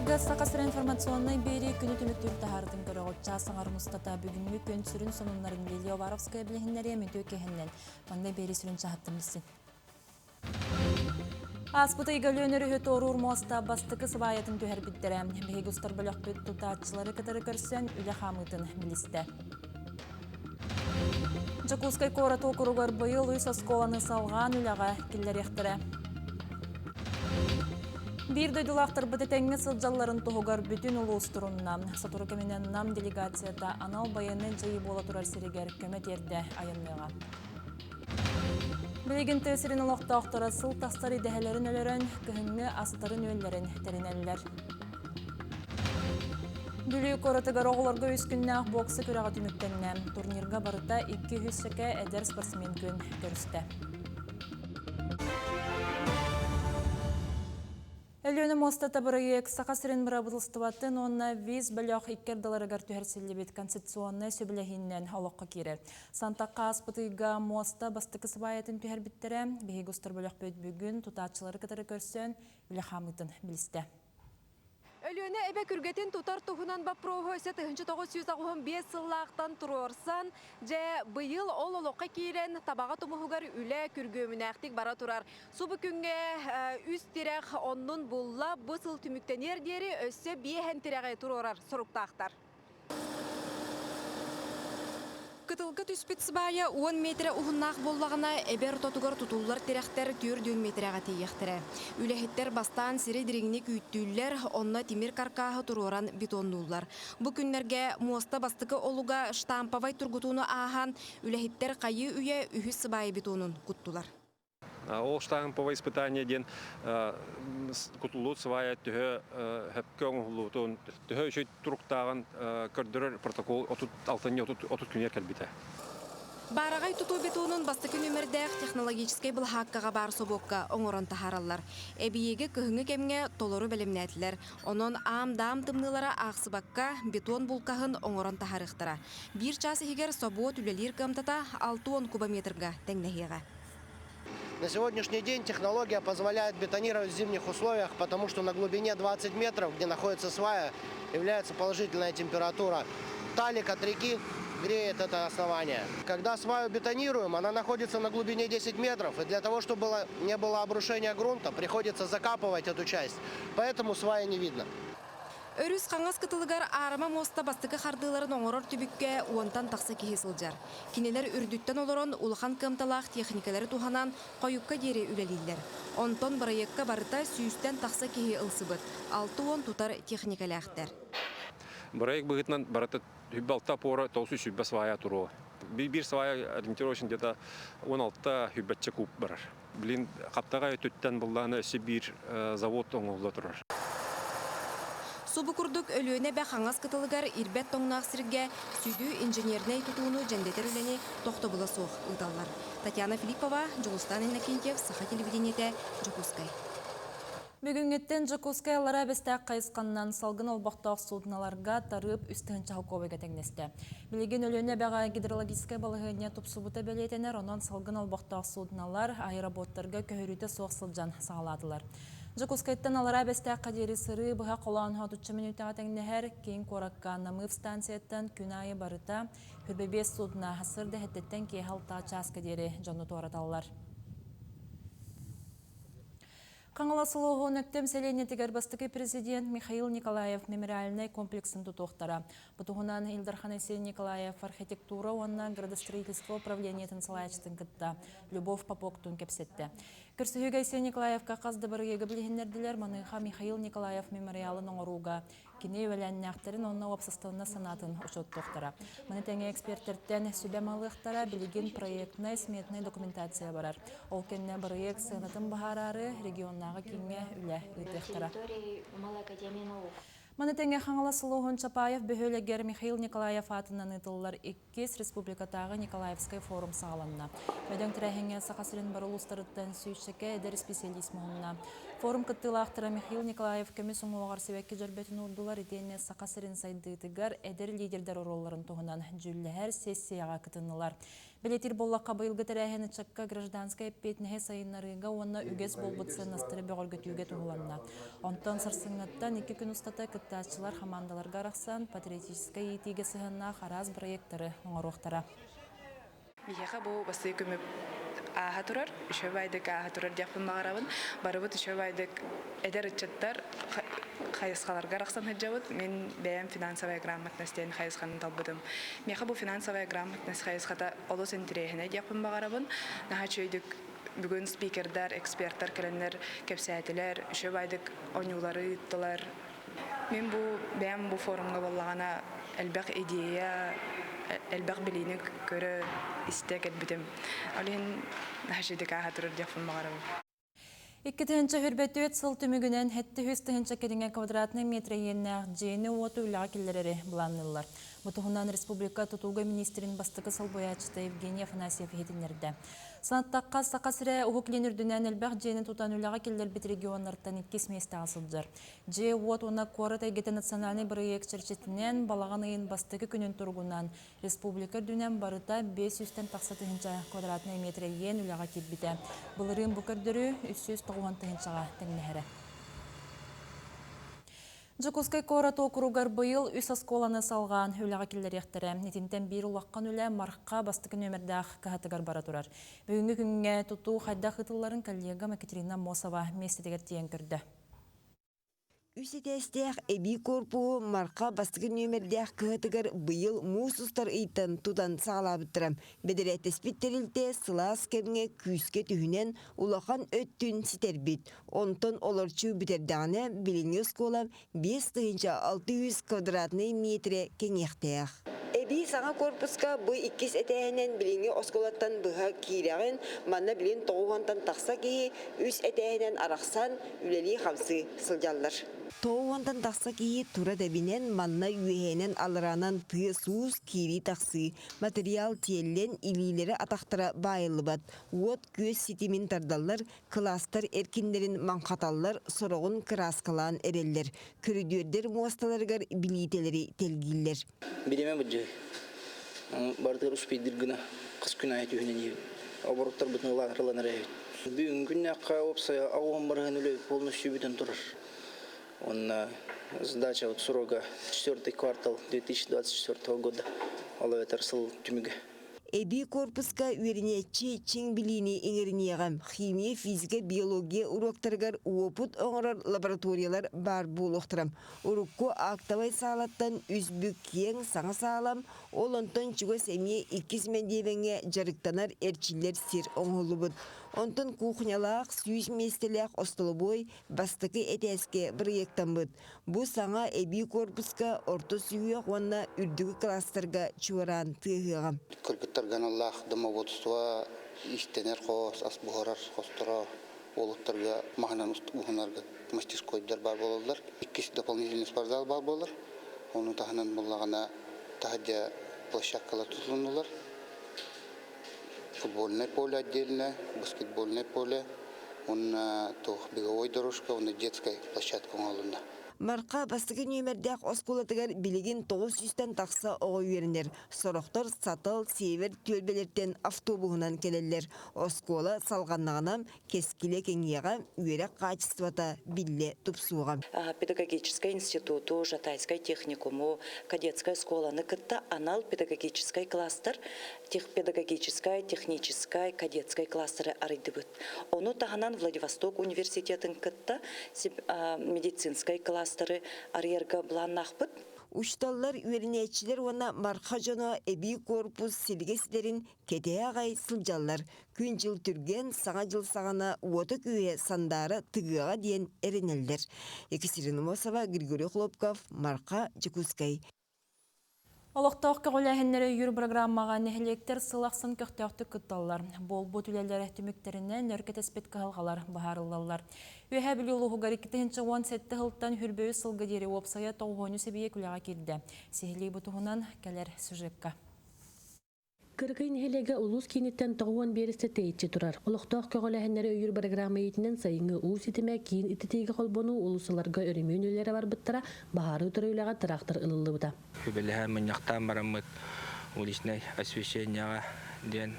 Эфиргэ Саха сирэ информационнай биэрии күнү түмүктүүр таһаарытын көрөҕүт. Чаас аҥарын устата бүгүҥҥү күн сүрүн сонуннарын Лилия Уваровская билиһиннэриэ мүтүө киһиннэн. Манна биэрии сүрүн чаһыттан билсин. Ааспыт ыйга Өлүөн өрүһү туоруур муоста бастакы сыбаайатын түһэрбиттэрэ. Биһиги устар бөлөхпүт тутааччылары кытары көрсөн үлэ хаамыытын билистэ. Дьокуускай куорат уокуругар быйыл үс оскуоланы салҕаан үлэҕэ киллэриэхтэрэ. Биир дойдулаахтарбыт этэҥҥэ сылдьалларын туһугар бүтүн улуус турунна. Сотору кэминэн Нам делегацията анал байыаннай дьайыы буола турар сиригэр көмө тиэрдэ айанныаҕа. Билигин тыа сирин олохтоохторо сыл тахсар идэһэлэрин өлөрөн, кыһыҥҥы астарын-үөллэрин тэринэллэр. Бүлүү куоратыгар оҕолорго үс күннээх бокса күрэҕэ түмүктэннэ. Турнирга барыта 200 сэкэ эдэр спортсмен күн көрүстэ. Өлүөнэ муостата бырайыак Саха сирин бырабыыталыстыбатын уонна ВИЗ бөлөх икки ардыларыгар түһэрсиллибит конституционнай сөбүлэһиинэн олоххо киирэр. Сантахха ааспыт ыйга муоста бастакы сыбаайатын түһэрбиттэрэ. Биһиги устар бөлөхпүт бүгүн тутааччылары кытары көрсөн үлэ хаамыытын билистэ. Өлүөнэ эбэ күргэтин тутар туһунан боппуруоһу өссө 1985 сыллаахтан туруорсан, дьэ, быйыл ол олоххо киирэн, Табаҕа тумуһугар үлэ күргүөмүнээхтик бара турар. Субу күҥҥэ үс тирэх оннун булла, бу сыл түмүктэниэр диэри өссө биэһэн тирэҕи туруорар соруктаахтар. Кытылга түспүт сыбаайа уон миэтэрэ уһуннаах буоллаҕына, эбэ ортотугар тутуллар тирэхтэр түөрт миэтэрэҕэ тиийиэхтэрэ. Үлэһиттэр бастаан сири дириҥник үүттүүллэр, онно тимир каркааһы туруоран бетоннууллар. Бу күннэргэ муоста бастакы олуга штамповай тургутууну ааһан, үлэһиттэр хайыы-үйэ үһүс сыбаайа бетонун куттулар. Ол штамповое испытание диэн кутуллубут свая төһө хөпкө оҥоһуллубутун, төһө үчүгэй туруктааҕын көрдөрөр протокол 36 30 күнүгэр кэлбитэ. Баараҕай тутуу бетонун бастакы нүөмэрдээх технологическай былаһааккаҕа баар собуокка оҥорон таһаараллар. Эбийиэги кыһыҥҥы кэмҥэ толору бэлэмнээтилэр. Онон аам-даам тымныылара аахсыбакка бетон булкаһын оҥорон таһаарыахтара. Биир чаас иһигэр собуот үлэлиир кыамтата 60 кубометрга тэҥнэһиэҕэ. На сегодняшний день технология позволяет бетонировать в зимних условиях, потому что на глубине 20 метров, где находится свая, является положительная температура. Талик от реки греет это основание. Когда сваю бетонируем, она находится на глубине 10 метров, и для того, чтобы было, не было обрушения грунта, приходится закапывать эту часть. Поэтому свая не видно. Өрүс хаҥас кытылыгар аарыма муоста бастакы хардыыларын оҥорор түбүккэ уонтан тахса киһи сылдьар. Кинилэр үрдүттэн олорон улахан кыамталаах техникалары туһанан хойукка диэри үлэлииллэр. Онтон бырайыакка барыта сүүстэн тахса киһи ылсыбыт, 60 тутар техникалээхтэр. Бырайыак быһыытынан барыта 26 опора 920 свая туруо. Биир свая ориентировочно где-то 16 хүббэччэ куб барар. Блин, хаптаҕай өттүттэн буллаҕына өссө биир завод оҥоһулла турар. Субу курдук Өлүөнэ эбэ хаҥас кытылыгар ирбэт тоҥноох сиргэ сүдү инженернэй тутууну дьэндэтэр үлэни тохтобула суох ыыталлар. Татьяна Филиппова, Дьулустаан Иннокентьев, Саха телевидениетэ, Дьокуускай. Бүгүҥҥүттэн Дьокуускай Аллараа Бэстээх хайысханнан салгын олбохтоох суудуналарга тарыып үс тыһыынча холкуобайга тэҥнэстэ. Билигин Өлүөнэ эбэҕэ гидрологическай балаһыанньа тупсубута бэлиэтэнэр, онон салгын олбохтоох суудуналар аэроботтарга көһөрүүтэ суох сылдьан саҕалаатылар. Дьокуускайтан Аллараа Бэстээххэ диэри сырыы быһа холоон отучча мүнүүтэҕэ тэҥнэһэр, киин куоракка Намыв станцияттан күн аайы барыта 25 суудуна сарсыарда эһэттэттэн киэһэ алта чааска диэри дьону туораталлар. Хаҥалас улууһун Өктөм сэлиэнньэтигэр бастакы президент Михаил Николаев мемориальнай комплексын тутуохтара. Бу туһунан Ил Дархан Айсен Николаев архитектура уонна градостроительство управлениетын салайааччытын кытта Любовь Попоктуун кэпсэттэ. Көрсүһүүгэ Айсен Николаевка хас да бырайыагы билиһиннэрдилэр. Маныаха Михаил Николаев мемориалын оҥорууга Кини үөлээннээхтэрин уонна уопсастыбаннай санаатын учуоттуохтара. Маны тэҥэ экспертэртэн сүбэ малыахтара, билигин проектнай сметнай документация барар. Ол кэннэ бырайыак сыанатын быһаараары регионнааҕы кииҥҥэ үлэ ыытыахтара. Маны тэҥэ Хаҥалас улууһун Чапаев бөһүөлэгэр Михаил Николаев аатынан ыытыллар Иккис республикатааҕы Николаевскай форум саҕаланна. Бөдөҥ тэрээһиҥҥэ Саха сирин бары улуустарыттан сүүсчэкэ эдэр исписэлиис муһунна. Форум кыттыылаахтара Михаил Николаев көмүс уҥуоҕар сибэкки дьөрбөтүн уурдулар итиэннэ Саха сирин сайдыытыгар эдэр лидердэр оруолларын туһунан дьүүллэһэр сессияҕа кытыннылар. Бэлиэтиир буоллахха, быйылгы тэрээһин ыччакка гражданскай эппиэтинэһи сайыннарыыга уонна үгэс буолбут сыаннастары бөҕөргөтүүгэ туһуланна. Онтон сарсыҥҥыттан икки күн устата кыттааччылар хамаандаларга арахсан, патриотическай иитиигэ сыһыаннаах араас бырайыактары оҥоруохтара. Биһиэхэ бу бастакы көмө ааһа турар, үчүгэй ааһа турар диэхпин баҕарабын. Барыбыт үчүгэй эдэр ыччаттар хайысхаларга арахсан сылдьабыт. Мин бэйэм финансовая грамотность диэн хайысханы талбытым. Миэхэ бу финансовая грамотность хайысхата олус интэриэһинэй диэхпин баҕарабын. Наһаа үчүгэйдик бүгүн спикердар, эксперттэр кэлэннэр кэпсээтилэр, үчүгэй оонньуулары ыыттылар. Мин бу бэйэм бу форумҥа буоллаҕына элбэх идея, элбэх билиини көрө, истэ кэлбитим. Ол иһин наһаа үчүгэйдик ааһа турар диэхпин баҕарабын. 2 сыл түмүгүнэн 700 тыһыынча кэриҥэ квадратнай метр иэннээх дьиэни-уоту үлэҕэ киллэрэри былаанныыллар. Бу туһунан республика тутууга министрин бастакы солбуйааччыта Евгений Афанасьев иһитиннэрдэ. Санаттахха, Саха сирэ Уһук Илин үрдүнэн элбэх дьиэни тутан үлэҕэ киллэрбит регионнартан иккис миэстэҕэ сылдьар. Дьиэ-уот уонна куорат эйгэтэ национальнай бырайыак чэрчитинэн балаҕан ыйын бастакы күнүн туругунан республика үрдүнэн барыта 500-тэн тахса тыһыынча квадратнай метр иэн үлэҕэ киирбитэ. Былырыын бу көрдөрүү 390 тыһыынчаҕа тэҥнэһэрэ. Дьокуускай куорат уокуругар быйыл үс оскуоланы салҕаан үлэҕэ киллэриэхтэрэ. Итинтэн биир улахан үлэ Марха бастакы нүөмэрдээх кыһатыгар бара турар. Бүгүҥҥү күҥҥэ тутуу хайдах ыытылларын коллегам Екатерина Аммосова миэстэтигэр тиийэн көрдө. Үс этээстээх эбии корпуһу Марха бастакы нүөмэрдээх кыһатыгар быйыл муус устар ыйтан тутан саҕалаабыттара. Бэдэрээттэспит тэрилтэ сылаас кэмҥэ күүскэ түһүнэн улахан өттүн ситэрбит. Онтон олорчу бүтэрдэҕинэ билиҥҥи оскуола 5600 квадратнай миэтэрэ кэҥиэхтээх. Эбии саҥа корпуска бу иккис этээһинэн билиҥҥи оскуолаттан быһа киирэҕин, манна билин тоҕус уонтан тахса киһи үс этээһинэн арахсан үлэлии-хамсыы сылдьаллар. 90-тан тахса киһи тура тэбинэн, манна үөһээнэн аллараанан тыас-уус, киирии-тахсыы, материал тиэллэн, илиилэрэ-атахтара баайыллыбат, уот-күөс ситимин тардаллар, кылаастар эркиннэрин маҥхаталлар, сороҕун кырааскалаан эрэллэр, көрүдүөрдэр муосталарыгар билиитэлэри тэлгииллэр. Бириэмэ быдьыы. Барытыгар успейдир гына хас күн аайы түһүнэн иһэбит. Обороттарбытын ылан эрэбит. Бүгүҥҥү күннээххэ уопсайа аҕыс барыһын үлэ полностью бүтэн турар. Уонна сдача вот срога четвертый квартал 2024 года. Ол эбэтэр сыл түмүгэ. Эбии корпуска үөрэнээччи чиҥ билиини иҥэриниэҕэ, химия, физика, биология уруоктарыгар уопут оҥорор лабораториялар баар буолуохтара. Урукку актовай саалаттан үс бүк киэҥ саҥа саалам, ол онтон чугас эмиэ иккис мэндиэмэҥҥэ дьарыктанар эрчиллэр сир оҥоһуллубут. Онтон кухнялаах, 100 миэстэлээх остолобуой бастакы этээскэ бырайыактаммыт. Бу саҥа эбии корпуска орто сүһүөх уонна үрдүкү класстарга чуораан тыаһыаҕа. Кыргыттарга аналлаах домоводство, иистэнэр хос, ас буһарар хосторо, уолаттарга маһынан уһанарга мастерскойдар баар буолаллар. Иккис дополнительный спортзал баар буолар. Ону таһынан буллаҕына таһырдьа площадкалар тутулуннулар. Футбольное поле отдельно, баскетбольное поле, уонна туох беговой дорожка, уонна детская площадка оҥоһулунна. Марха бастакы нүөмэрдээх оскуолатыгар билигин 900-тэн тахса оҕо үөрэнэр. Сорохтор Сатал, Север түөлбэлэртэн автобуһунан кэлэллэр. Оскуола салҕаннаҕына кэскилэ кэҥиэҕэ, үөрэх хаачыстыбата биллэ тупсуоҕа. Педагогическай институту, Жатайскай техникуму, кадетскай школаны кытта анал педагогическай класстар, педагогическай, техническай, кадетскай класстары арыйдыбыт. Ону таһынан Владивосток университетын кытта медицинскай класстары арыйарга былааннаахпыт. Учууталлар, үөрэнээччилэр уонна Марха дьоно эбии корпус силигэ ситэрин кэтэһэ аҕай сылдьаллар. Күн-дьыл түргэн, саҥа дьыл саҕана уота-күүһэ сандаара тыгыаҕа диэн эрэнэллэр. Екатерина Мосова, Григорий Хлопков, Марха, Дьокуускай. Олохтоох көҕүлээһиннэри өйүүр программаҕа нэһилиэктэр сыл ахсын көхтөөхтүк кытталлар. Буолбут үлэлэр түмүктэринэн өр кэтэспит кыһалҕалар быһаарыллаллар. Үөһээ Бүлүү улууһугар 2017 сылтан 23 сылга диэри уопсайа тоҕуһуонньу сэбиэк үлэҕэ киирдэ. Сиһилии бу туһунан кэлэр сюжекка. Кырыкый нэһилиэгэ улуус кииниттэн 90 биэрэстэ тэйиччи турар. Олохтоох көҕүлээһиннэри өйүүр бырагыраама иитинэн сайыҥҥы уу ситимэ киин ититиигэ холбонуу улуусаларга өрөмүөн үлэлэрэ барбыттара, баһаары утары үлэҕэ тыраахтар ылыллыбыта. Сүбэлэһэн мунньахтаан бараммыт уличнай освещениеҕа диэн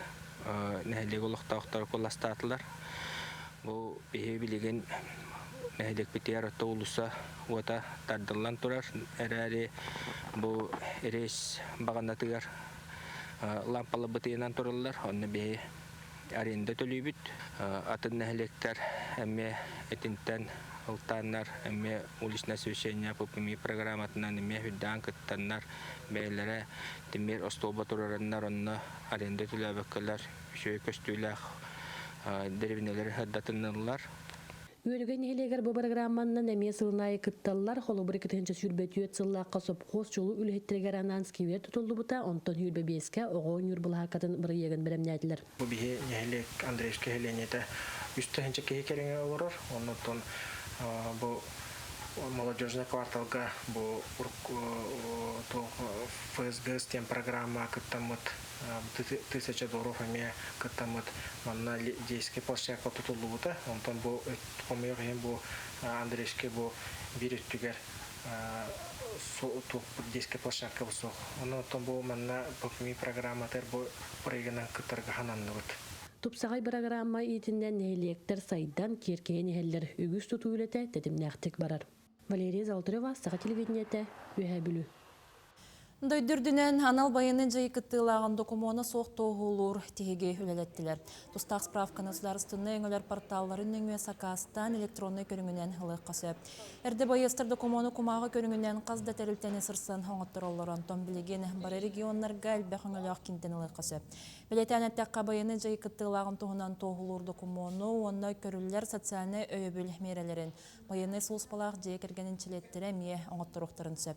нэһилиэк олохтоохторо куоластаатылар. Бу биһи билигин нэһилиэкпитигэр орто уулусса уота тардыллан турар эрээри бу рейс баҕанатыгар лампаларбытынан тураллар. Онно биһи аренда төлүүбүт. Атын нэһилиэктэр эмиэ итинтэн ылтааннар эмиэ уличное освещение ППМИ программатынан эмиэ үрдээн кыттаннар бэйэлэрэ тимир остуолба туруораннар онно аренда төлөөбөккөлөр үчүгэй көстүүлээх дэриэбинэлэри сырдатыннылар. Үөдүгэй нэһилиэгэр бу программанан эмиэ сылын аайы кытталлар. Холобур, 2024 сыллаахха сопхуос чулуу үлэһиттэригэр анаан сквер тутуллубута, онтон 25-кэ оҕо оонньуур былаһааккатын бырайыагын бэлэмнээтилэр. Бу биһи нэһилиэк Андреевскай нэһилиэнньэтэ 3 тыһыынча киһи кэриҥэ олорор. Оннуттан бу молодежный кварталга бу ФСГС диэн программа кыттаммыт тысяча дворов эмиэ кыттаммыт манна детский площадка тутуллубута. Онтон бу хомойуох иһин бу Андреевский бу биир өттүгэр детская площадка суох. Онон бу манна ППМИ программатыгар бу проегынан кыттарга хананныбыт. Тупсаҕай бырагыраамма иитинэн нэһилиэктэр сайдан, киэркэйэн иһэллэр, үгүс тутуу үлэтэ тэтимнээхтик барар. Валерия Золотарева, Саха телевидениетэ, Үөһээ Бүлүү. Дойду үрдүнэн анал байыаннай дьайыы кыттыылааҕын докумуона суох туоһулуур тиһиги үлэлэттилэр. Тустаах справканы судаарыстыбаннай өҥөлөр порталларын нөҥүө сакаастаан электроннай көрүҥүнэн ылыахха сөп. Эрдэ байыастар докумуону кумааҕы көрүҥүнэн хас да тэрилтэни сырсан оҥоттороллор, онтон билигин бары регионнарга элбэх өҥөлөөх киинтэн ылыахха сөп. Бэлиэтээн эттэххэ, байыаннай дьайыы кыттыылааҕын туһунан туоһулуур докумуону уонна көрүллэр социальнай өйөбүл миэрэлэрин байыаннай сулууспалаах дьиэ кэргэнин чилиэттэрэ эмиэ оҥотторуохтарын сөп.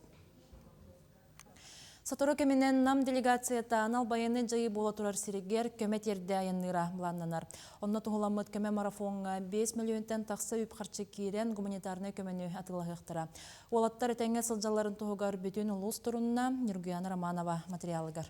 Сотору кэминэн Нам делегацията анал байыаннай дьайыы буола турар сиригэр көмө тиэрдэ айанныыра былааннанар. Онно туһуламмыт көмө марафоҥҥа 5 мөлүйүөнтэн тахса үп-харчы киирэн гуманитарнай көмөнү атыылаһыахтара. Уолаттар этэҥҥэ сылдьалларын туһугар бүтүн улуус турунна Нюргуяна Романова материалыгар.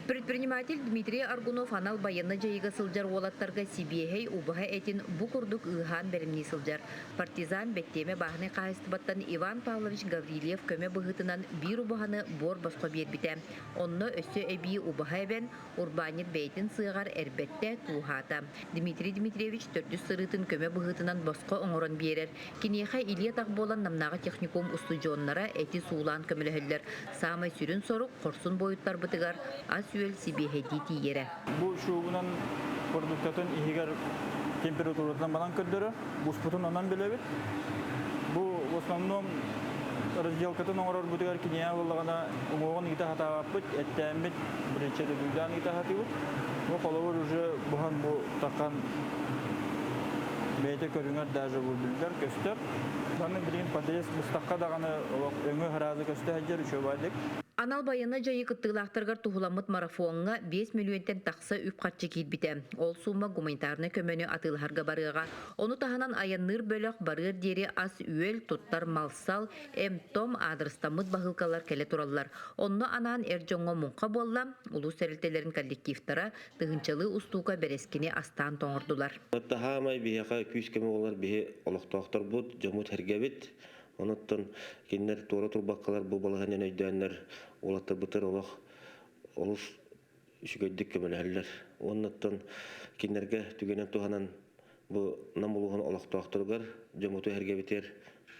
Предприниматель Дмитрий Аргунов анал байыаннай дьайыыга сылдьар уолаттарга сибиэһэй убаһа этин бу курдук ыыһаан бэлэмнии сылдьар. Партизан бэттиэмэ бааһынай хаһаайыстыбаттан Иван Павлович Гаврильев көмө быһыытынан биир убаһаны буор босхо биэрбитэ. Онно өссө эбии убаһа эбэн, урбаанньыт бэйэтин сыаҕар эрбэттэ, тууһаата. Дмитрий Дмитриевич төрдүс сырыытын көмө быһыытынан босхо оҥорон биэрэр. Киниэхэ илии-атах буолан Намнааҕы техникум устудьуоннара эти суулаан көмөлөһөллөр. Саамай сүрүн сорук хорсун буойуттарбытыгар ас-үөл сибиэһэйдии тиийэрэ. Бу шубунан продуктатын иһигэр температуратынан банан көрдөрөр, буспутун онон билэбит. Бу в основном разделкатын оҥорорбутугар киниэхэ буоллаҕына уҥуоҕун ыыта сатаабаппыт, эттээммит, бірінші дуйдаан ыыта сатыыбыт. Бу холобур уже буһан бу тахан бэйэтэ көрүҥэр даже бу биллэр, көстөр. Аны билигин подрез быстахха даҕаны олох өҥө ыраазы көстө сылдьар үчүгэйдик. Анал байыаннай дьайыы кыттыылаахтарыгар туһуламмыт марафоҥҥа 5 мөлүйүөнтэн тахса үп-харчы киирбитэ. Ол суума гуманитарнай көмөнү атыылаһарга барыаҕа. Ону таһынан айанныыр бөлөх барыар диэри ас-үөл, туттар мал-сал, эм-том, аадырыстаммыт баһыылкалар кэлэ тураллар. Онно анаан эр дьоҥҥо муҥха буолла, улуус тэрилтэлэрин коллективтара тыһыынчалыы устуука бэрэскини астаан тоҥордулар. Таһаамай биһиэхэ күүс-көмө буолар биһи олохтоохторбут, дьоммут-сэргэбит. Онуттан кинилэр туора турбаккалар бу балаһыанньаны өйдөөннөр уолаттарбытыгар олох олус үчүгэйдик көмөлөһөллөр. Уоннаттан кинилэргэ түгэнэн туһанан бу Нам улууһун олохтоохторугар, дьоммутугар-сэргэбитигэр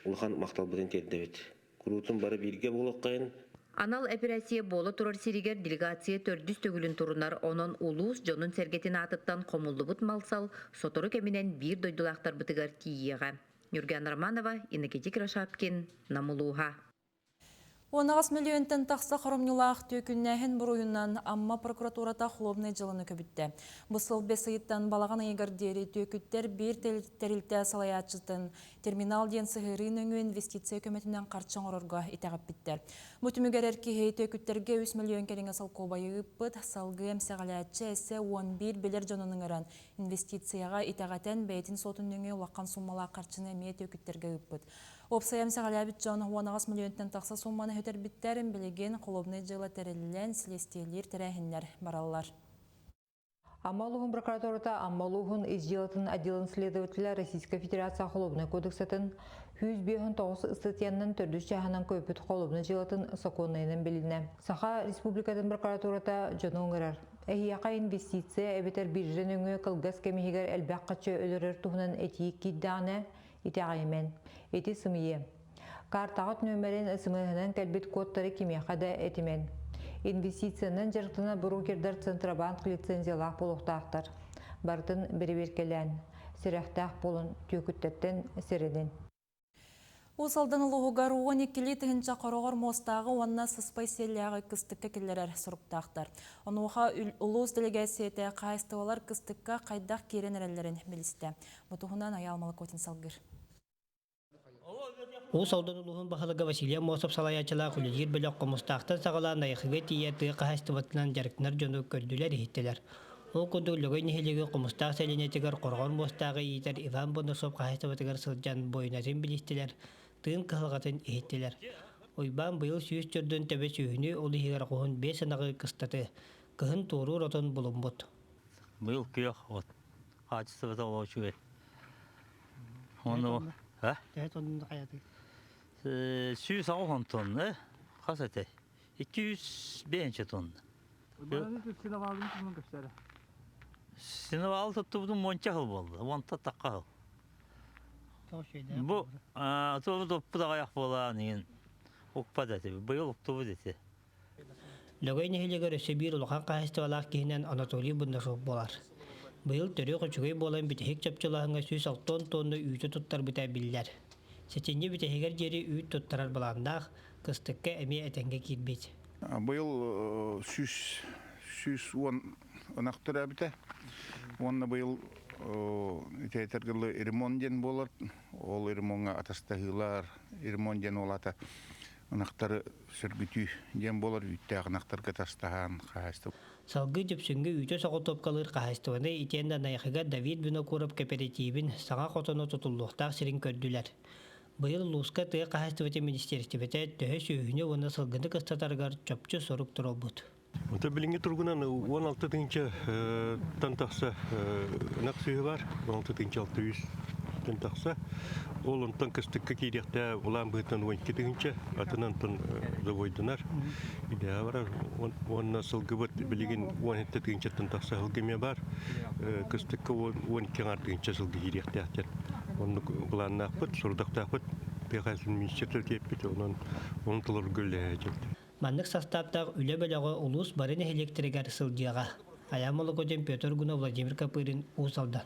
улахан махталбытын тиэрдэбит. Куруутун бары бииргэ буолуоххайын. Анал эпэрээссийэ буола турар сиригэр делегация төрдүс төгүлүн турунар, онон улуус дьонун-сэргэтин аатыттан хомуллубут мал-сал сотору кэминэн биир дойдулаахтарбытыгар тиийиэҕэ. Нюрган Романова, Иннокентий Кирашапкин, Нам улууһа. 18 мөлүйүөнтэн тахса хоромньулаах түөкүннээһин буруйунан Амма прокуратурата холуобунай дьыаланы көбүттэ. Бу сыл бэс ыйыттан балаҕан ыйыгар диэри түөкүттэр биир тэрилтэ салайааччытын терминал диэн сыһыарыы нөҥүө инвестиция көмөтүнэн харчы оҥорорго итэҕэппиттэр. Бу түмүгэр эр киһи түөкүттэргэ 3 мөлүйүөн кэриҥэ солкуобайы ыыппыт, салгыы эмсэҕэлээччи эссе 11 билэр дьонун ыҥыран инвестицияҕа итэҕэтэн бэйэтин суотун нөҥүө улахан суммалаах харчыны эмиэ түөкүттэргэ ыыппыт. Уопсайа эмсэҕэлээбит дьон 18 мөлүйүөнтэн тахса суумманы сүтэрбиттэр, билигин холуобунай дьыала тэриллэн, силиэстийэлиир тэрээһиннэр бараллар. Амма улууһун прокуратурата Амма улууһун ис дьыалатын отделын следователя Российскай Федерация Холуобунай кодексатын 159 ыстатыйанан төрдүс чааһынан көппүт холуобунай дьыалатын сокуоннайынан билиннэ. Саха Республикатын прокуратурата дьону ыҥырар. Эһиэхэ инвестиция эбэтэр биржа нөҥүө кылгас кэм иһигэр элбэх хаччы өлөрөр туһунан этии киирдэҕинэ, итэҕэйимэн. Ити сымыйа. Картаҕыт нүөмэрин СМС-нан кэлбит кодтары кимиэхэ да этимэн. Инвестициянан дьарыктанар брокердар Центробанк лицензиялаах буолуохтаахтар. Барытын бэрэбиэркэлээн, сэрэхтээх буолун, түөкүттэртэн сэрэнин. Уус Алдан улууһугар 12 тыһыынча хороҕор муостааҕы уонна сыспай сиэллээҕи кыстыкка киллэрэр соруктаахтар. Онуоха улуус дэлэгээссийэтэ хаһаайыстыбалар кыстыкка хайдах киирэн эрэллэрин билистэ. Бу туһунан Айаал Молокотин салгыыр. Уус Алдан улууһун баһылыга Василий Аммосов салайааччылаах үлэлиир бөлөх Хомустаахтан саҕалаан Найахыга тиийэ тыа хаһаайыстыбатынан дьарыктанар дьону көрдүлэр-иһиттилэр. Ол курдук Лөгөй нэһилиэгин Хомустаах сэлиэнньэтигэр хороҕор муостааҕы иитэр Иван Боносов хаһаайыстыбатыгар сылдьан буойунатын билистилэр, тыын кыһалҕатын иһиттилэр. Уйбаан быйыл 104 төбө сүөһүнү, ол иһигэр оҕуһун биэс ынаҕы кыстаты, кыһын туоруур отун булуммут. Быйыл күөх от хаачыстыбата олох үчүгэй. Ону а? Төһө тонна хайатый? 180 тонна, хас этэй? 205 тонна. Синовалын туһунан кэпсээрэ. Синовал туттубутум монча хыл буолла, уонта такка хыл. Бу тугу туппут аҕыйах буолаан иһин укпат этибит, быйыл уктубут ити. Лөгөй нэһилиэгэр өссө биир улахан хаһаайыстыбалаах киһинэн Анатолий Бундашов буолар. Быйыл төрүөх үчүгэй буолан бүтэһик чопчулааһыҥҥа 160 тонна үүтү туттарбыта биллэр. Сэтинньи бүтэһигэр диэри үүт туттарар былааннаах, кыстыкка эмиэ этэҥҥэ киирбит. Быйыл 110 ынах төрөөбүтэ. Уонна быйыл ити этэргэ ремонт диэн буолар. Ол ремоҥҥа атастаһыылар, ремонт диэн ол аата ынахтары сөргүтүү диэн буолар үүттээх ынахтарга тастаһан хаһаайыстыба. Салгыы Дүпсүҥҥэ үүтү соҕотуопкалыыр хаһаайыстыбаны итиэннэ Найахыга Давид Винокуров кэпэрэтиибин саҥа хотоно тутуллуохтаах сирин көрдүлэр. Быйыл улууска тыа хаһаайыстыбатын министиэристибэтэ төһө сүөһүнү уонна сылгыны кыстатарыгар чопчу сорук туруорбут. Онто билиҥҥи туругунан 16 тыһыынчаттан тахса ынах сүөһү бар, 16 тыһыынча 600 тахса. Ол онтон кыстыкка киириэхтээх улаан быһыытынан 12 тыһыынча, атын онтон забойдунар. Идея барар. Уонна сылгыбыт билигин 17 тыһыынчаттан тахса сылгы эмиэ бар. Кыстыкка 12 аҥаар тыһыынча сылгы киириэхтээхтэр. Оннук былааннаахпыт, сорудахтаахпыт. Тыа хаһаайыстыбатын министрэ тиэппит, онон ону толорго үлэлэһэ Маннык састааптаах үлэ бөлөҕө улуус бары нэһилиэктэригэр сылдьыаҕа. Айаан Молокодин, Петр Гунов, Владимир Копырин, Уус Алдан.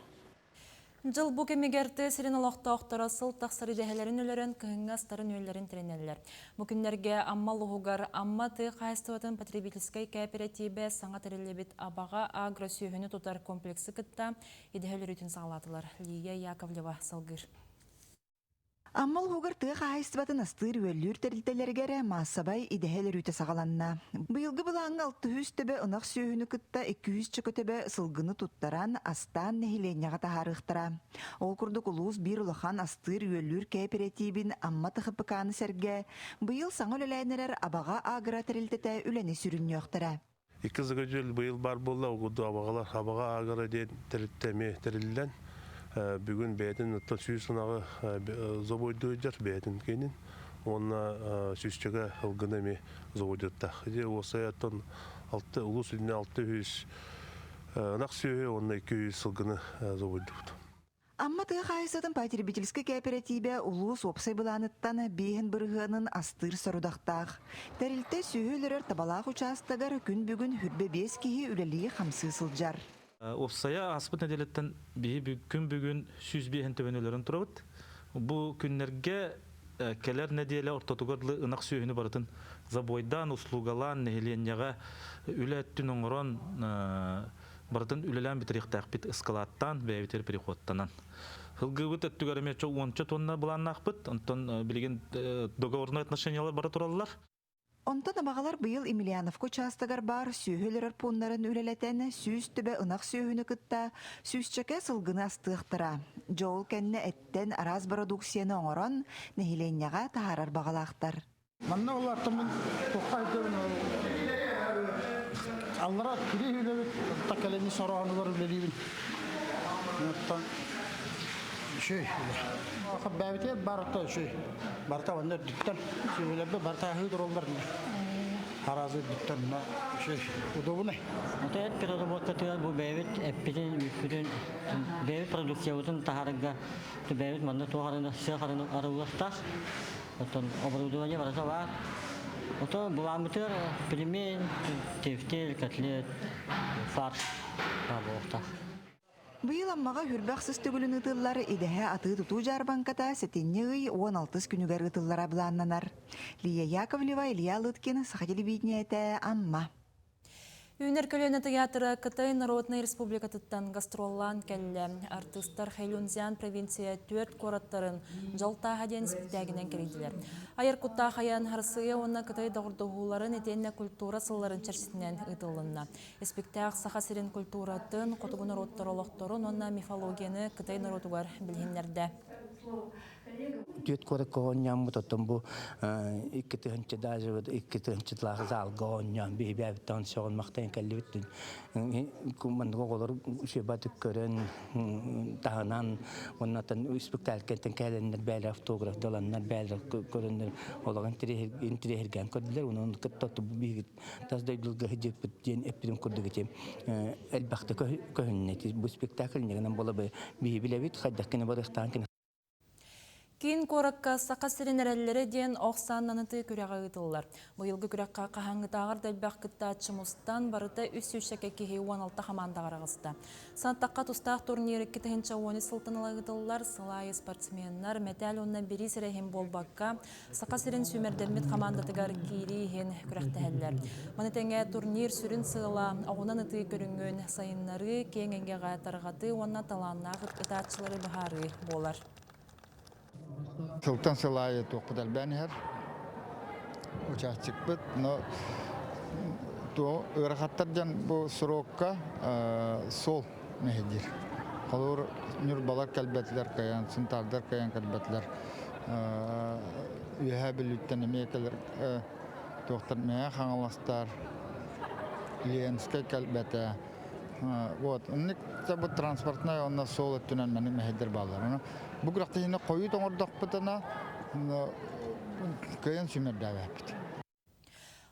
Дьыл бу кэмигэр тыа сирин олохтоохторо сыл тахсар идэһэлэрин өлөрөн кыһыҥҥы астарын-үөллэрин тэринэллэр. Бу күннэргэ Амма улууһугар Амма тыа хаһаайыстыбатын потребительскай кээпэрэтиибэ саҥа тэриллибит Абаҕа агро-сүөһүнү тутар комплексы кытта идэһэ өлөрүүтүн саҕалаатылар. Лия Яковлева салгыыр. Амма улууһугар тыа хаһаайыстыбатын астыыр-үөллүүр тэрилтэлэригэр маассабай идэһэ өлөрүүтэ саҕаланна. Быйылгы былааҥҥа 600 төбө ынах сүөһүнү кытта 200 чөкө төбө сылгыны туттаран, астаан нэһилиэнньэҕэ таһаарыахтара. Ол курдук улуус биир улахан астыыр-үөллүүр кээпэрэтиибин Амма ТХПК-ны сэргэ быйыл саҥа үлэлээн эрэр Абаҕа агро тэрилтэтэ үлэни сүрүннүөхтэрэ. Икки загадьыл быйыл баар буолла, угуду абаҕалар Абаҕа агро диэн тэрилтэ эмиэ тэриллэн, бүгүн бэйэтин оттон 100 ынаҕы забойдуйдар бэйэтин киинин уонна сүүсчэкэ ылгыны эмиэ заводиттаах. Ити уопсайа оттон алты улуус үрдүнэн 600 ынах сүөһү уонна 200 сылгыны забойдубут. Амма тыа хаһаайыстыбатын потребительскай кээпэрэтиибэ улуус уопсай былааныттан биэһин бырыһыанын астыыр сорудахтаах. Тэрилтэ сүөһү өлөрөр табалаах учаастагар күн бүгүн хүрбэ биэс киһи үлэлии-хамсыы сылдьар. Уопсайа ааспыт нэдиэлэттэн биһи күн бүгүн 105 төбөнү өлөрөн турабыт. Бу күннэргэ кэлэр нэдиэлэ ортотугар дылы ынах сүөһүнү барытын забойдаан, услугалаан, нэһилиэнньэҕэ үлэ өттүн оҥорон барытын үлэлээн бүтэриэхтээхпит ыскылааттаан, бэйэбитигэр переходтанан. Ылгыыбыт өттүгэр эмиэ уонча тонна былааннаахпыт. Онтон билигин договорной отношениялар бара тураллар. Онтон абаҕалар быйыл Емельяновка учаастагар баар сүөһү өлөрөр пууннарын үлэлэтэн 100 төбө ынах сүөһүнү кытта сүүсчэкэ сылгыны астыахтара. Дьол кэннэ эттэн араас бородууксуйаны оҥорон нэһилиэнньэҕэ таһаарар баҕалаахтар. Манна улааттаммын туххайдыбын аллара кири үлэбит такалени сороонугар үлэлиибин. Оттон үчүгэй үлэ. Бэбите барыта үчүгэй. Барыта онно үрдүттэн сүбэлэрбэ барыта аһыы тураллар. Харазы үрдүттэн үчүгэй удобный. Это эт переработкатыгар бу бэйэбит эппитин, үүппүтүн, бэйэбит продукциябытын таһаарарга бэйэбит манна туох арыны, сыах арыны арыллыахтаах. Оттон оборудование барыта баар. Ото былааммытыгар пельмень, тефтель, котлет, фарш баар буолуохтаах. Быйыл Аммаҕа хүрбэх сыс төгүлүн ыытыллар идэһэ атыы-тутуу дьаарбаҥката сэтинньи ый 16 күнүгэр ыытыллара былааннанар. Лия Яковлева, Илья Лыткин, Саха телевидениетэ, Амма. Үүнэр көлүөнэ театра Кытай Народнай Республикатыттан гастроллаан кэллэ. Артыыстар Хэйлунцзян провинция түөрт куораттарын Дьол тааһа диэн испиктээгинэн кэрийдилэр. Айар куттаах айан Арассыыйа уонна Кытай доҕордоһууларын итиэннэ культура сылларын чэрчитинэн ыытыллынна. Испиктээк Саха сирин культуратын, хотугу норуоттар олохторун уонна мифологияны Кытай норуотугар билиһиннэрдэ. Түөрт куоракка оонньооммут, оттон бу 2000 даже вот 2000 залга оонньоон биһибээбиттэн сөҕөн махтайан кэллибит. Маннык оҕолор сүбатык көрөн таһынан уоннатан спектакльтэн кэлэннэр бээлэр автограф даланнар бээлэр көрөннөр олоҕун интириэһиргээн көрдүлэр. Онон кытта биһиги тас дойдулга сыдьыппыт диэн эппитим курдук ити элбэхтэ көһүннэ. Бу спектакль ньыгынан бола биһи билэбит хайдах кини барыахтаан кини Киин куоракка Саха сирин эрэллэрэ диэн ох сааннанытыы күрэҕэ ыытыллар. Быйылгы күрэххэ хаһааҥҥытааҕар да элбэх кыттааччы мустан, барыта 300 киһи 16 хамаандаҕа араҕыста. Сантахха тустаах турнир 2013 сылтан ыла ыытыллар. Сыл аайы спортсменнар мэтээл уонна бириис эрэ иһин буолбакка, Саха сирин сүүмэрдэммит хамаандатыгар киирии иһин күрэхтэһэллэр. Маны тэҥэ турнир сүрүн сыала оҕунан ытыы көрүҥүн сайыннарыы, киэҥ эйгэҕэ тарҕатыы уонна талааннаах ытааччылары быһаарыы буолар. Сылтан сыл аайы туохпут элбээн иһэр. Участикпыт, но туох ыарахаттар диэн бу срокка суол мэһэйдиир. Холобур, Ньурбалар кэлбэтилэр кыайан, Сунтаардар кыайан кэлбэтилэр. Үөһээ Бүлүүттэн эмиэ кэлэр туохтар Мэҥэ Хаҥаластар, Ленскэй кэлбэтэ. Вот, оннук бу транспортнай уонна суол өттүнэн маннык мэһэйдэр бааллар. Бу күрэхтэһиини хойут оҥордохпутуна кыайан сүүмэрдээбэппит.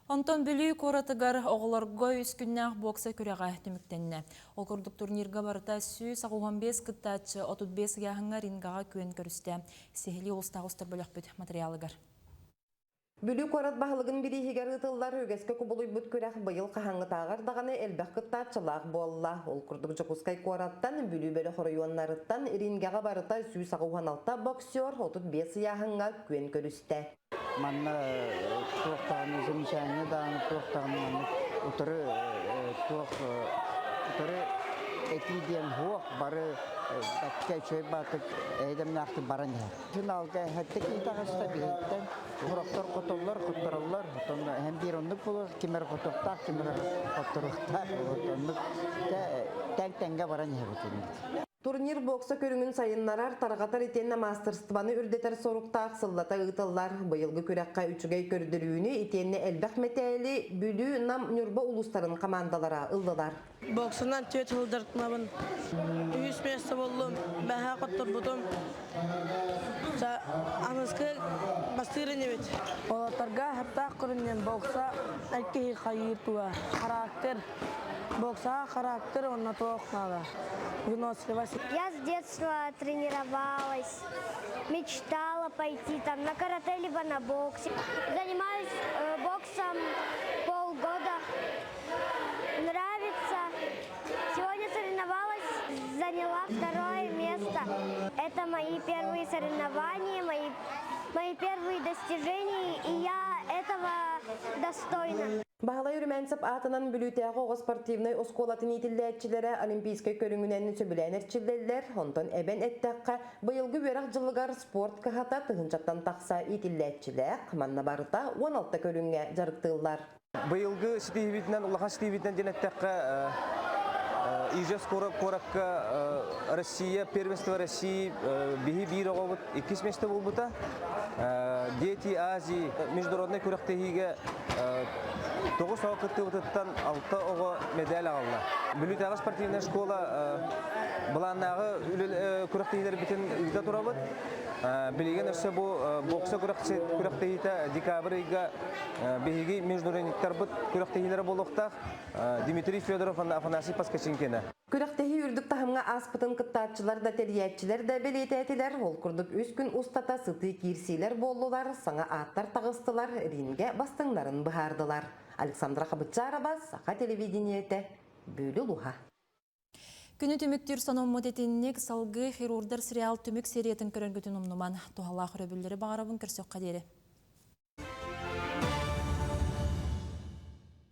Онтон Бүлүү куоратыгар оҕолорго үс күннээх бокса күрэҕэ түмүктэннэ. Ол курдук турнирга барыта 185 кыттааччы 35 ыйааһыҥҥа рингаҕа күөн көрүстэ. Сиһилии улуустааҕы устар бөлөхпүт материалыгар. Бүлүү куорат баһылыгын бирииһигэр ыытыллар үгэскэ кубулуйбут күрэх быйыл хаһааҥҥытааҕар даҕаны элбэх кыттааччылаах буолла. Ол курдук Дьокуускай куораттан, Бүлүү бөлөх оройуоннарыттан рингэҕэ барыта 186 боксер 35 ыйааһыҥҥа күөн көрүстэ. Манна туох даҕаны замечание даҕаны туох даҕаны маннык утары туох утары этии диэн суох бары бэккэ үчүгэй баатык эйдэмнээхтик баран иһэр. Финалга эһэттик итэҕэстэ биһиттэн Сорохтор хотоллор, хоттороллор, оттон һэн биир оннук буолуо, ким эрэ хотуохтаах, ким эрэ хотторуохтаах, оннук тэҥ-тэҥҥэ баран иһэбит. Турнир бокса көрүҥүн сайыннарар, тарҕатар итиэннэ маастарыстыбаны үрдэтэр соруктаах сыллата ыытыллар. Быйылгы күрэххэ үчүгэй көрдөрүүнү итиэннэ элбэх мэтээли Бүлүү, Нам, Ньурба улуустарын хамаандалара ыллылар. Боксунан түөрт сыл дьарыктанабын. Үһүс место буоллум, бэһээ хотторбутум. Аныскы бастыыр инибит. Уолаттарга хаптаах көрүннэн бокса киһи хайыыр туга. Характер. Боксаҕа характер уонна туох наада. Выносливость. Я с детства тренировалась, мечтала пойти там на карате либо на боксе. Занимаюсь боксом полгода. Нравится. Сегодня соревновалась, заняла второе место. Это мои первые соревнования, мои первые достижения, и я этого достойна. Баһылай Румянцев аатынан Бүлүүтээҕи оҕо спортивнай оскуолатын иитиллээччилэрэ олимпийскай көрүҥүнэн сөбүлээн эрчиллэллэр. Онтон эбэн эттэххэ, быйылгы үөрэх дьылыгар спорт кыһата тыһыынчаттан тахса иитиллээччилээх, манна барыта 16 көрүҥҥэ дьарыктыыллар. Быйылгы ситиһиибитинэн, улахан ситиһиибитинэн диэн эттэххэ, Ижевск куоракка Россия, первенство России биһи биир оҕобут иккис миэстэ буолбута. Дети Азии международнай күрэхтэһиигэ 9 оҕо кыттыбытыттан 6 оҕо медаль аҕалла. Бүлүүтээҕи спортивнай школа былааннааҕы күрэхтэһиилэрбитин ыыта турабыт. Билигин өссө бу бокса күрэхтэһиитэ декабрь ыйга биһиги международниктарбыт күрэхтэһиилэрэ буолуохтаах. Дмитрий Федоров Афанасий Паскаченкина. Күрэхтэһии үрдүк таһымҥа ааспытын кыттааччылар да, тэрийээччилэр да бэлиэтээтилэр. Ол курдук үс күн устата сытыы киирсиилэр буоллулар, саҥа ааттар таҕыстылар, рингэ бастыҥнарын быһаардылар. Александра Хабытчарова, Саха телевидениетэ, Бүлүү улууһа. Күнү түмүктүүр сонуммут итинник салгыы хирурдар сериал түмүк сериятын көрөргүтүн умнуман. Туһалаах өрөбүллэри баҕарабын көрсөххө диэри.